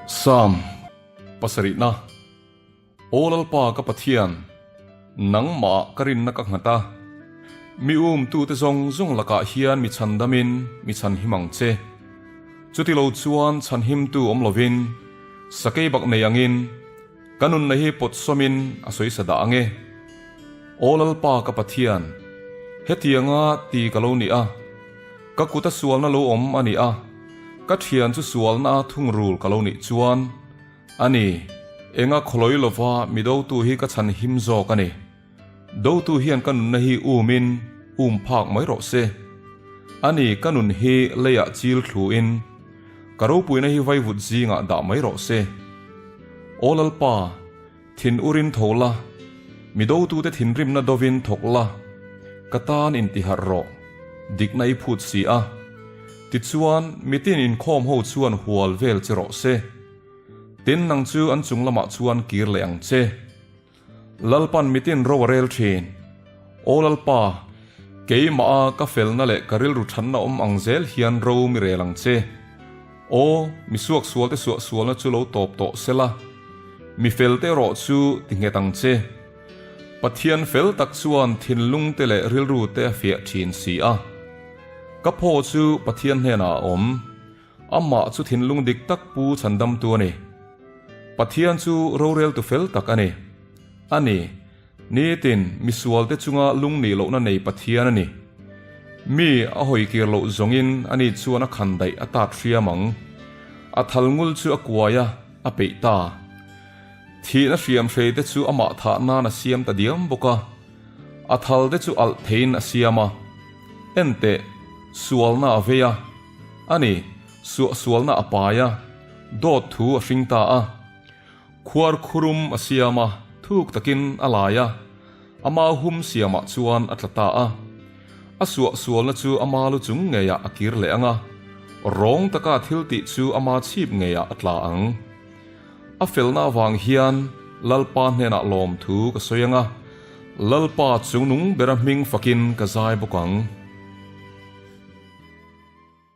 Psalm pasarihna Aw Lalpa ka Pathian, nangmah ka rinna ka nghat a, mi umtute zawng zawng lakah hian mi chhandamin mi chhanhim ang che. Chutilo chuan chhanhimtu awm lovin sakei bak nei angin Ka nunna hi pawt sawmin a sawi sa dah ang e. Aw Lalpa ka Pathian, hetianga ti ka lo ni a, ka kuta sualna lo awm a ni a, ka thian chu sualna a thungrul ka lo nih chuan, a ni, enga khawlawi lova mi dotu hi ka chhan him zawk a ni. Dotu hian ka nunna hi umin um phak mai rawh se. A ni, ka nun hi leiah chil thluin ka ropuina hi vaivut zingah dah mai rawh se. Aw Lalpa, thin urin tho la, mi dotute thinrimna dovin thawk la, ka tan intiharh rawh, dikna i phut si a. Tichuan, mitin inkhawm ho chuan hual vel che rawh se. Tin, nang chu an chung lamah chuan kir leh ang che. Lalpan mitin ro a rel thin. Aw Lalpa, keimah a ka felna leh ka rilru thatna awm ang zel hian ro mi rel ang che. Aw, mi suaksualte suahsualna chu lo tawp tawh sela, mi felte erawh chu ti nghet ang che. Pathian fel tak chuan thinlungte leh rilrute a fiah thin si a. Ka phaw chu Pathian hnenah a awm. Amah chu thinlung dik tak pu chhandamtu a ni. Pathian chu roreltu fel tak a ni. A ni, nitin misualte chunga lung nih lohna nei Pathian a ni. Mi a hawikir loh zawngin ani chuan a khan daih a tat hriam ang. A thal ngul chu a kuai a, a peih ta. Thihna hriam hreite chu amah thah nan a siam ta diam bawk a. A thal te chu alh theiin a siam a. Enteh, sualna a vei a. A ni, suahsualna a pai a, dawt thu a hring ta a. Khuar khurum a siam a, thuk takin a lai a, ama hum siamah chuan a tla ta a. A suahsualna chu ama lu chung ngeiah a kir leh ang a, rawng taka thil tih chu ama chhip ngeiah a tla ang. A felna avang hian Lalpa hnenah lawmthu ka sawi ang a, Lalpa chungnung bera hming fakin ka zai bawk ang.